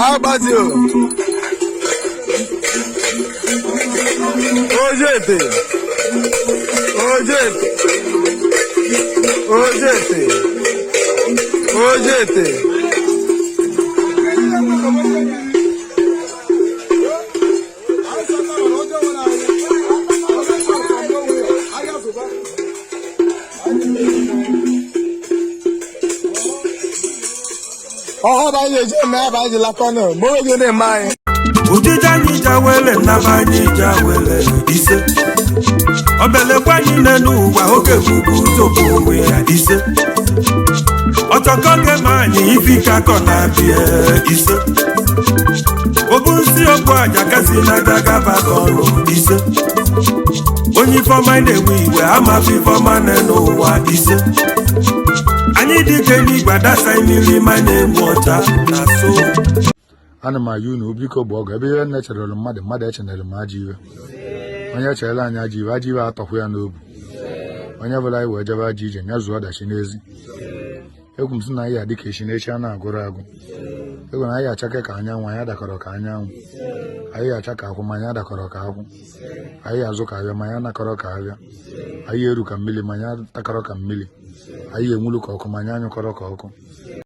Agbati o. Ojete. Ojete. Ojete. Ojete. Ọha bụ anyị eji eme ebe anyị ji lakọ nụ ma oge na-eme anyị. Ojije anyị ji awele, nnaba anyị ji awele ise. Obelekwa anyị n'elu ụwa oge bụbu ụzọ onwe ya ise. Ọchọkọ ga-eme anyị ife ike akọ na-abịa ise. Obu nsi okwu aja kasị na gagaba ọrụ ise. Onye ifeọma na-ewe iwe amafe ifeọma n'elu ụwa ise. Anyị dike n'igwe adasa mmiri ma na-enwe ọcha na so. Ana m ayọ unu, biko, bụ ọgụ ebe ihe nne cherelu mmadụ, mmadụ echenere m ajọ iwe. Onye cherela anyị ajọ iwe, ajọ iwe atọkwu ya n'obu. Onye bụla anyị wee jebe ajọ ije, ya zụọ ọdachi n'ezi. Egwu m sị na anyị adị ka echi n'echi a na-agụrụ agụ. Egwu na anyị achake ka anyanwụ, anyị adakọrọ ka anyanwụ. Anyị acha ka akwụ, ma anyị adakọrọ ka akwụ. Anyị azụ ka abịa, ma anyị anakọrọ ka abịa. Anyị eru ka mmiri, ma anyị atakọrọ ka mmiri. Anyị enwulu ka ọkụ, ma anyị anyụkọrọ ka ọkụ.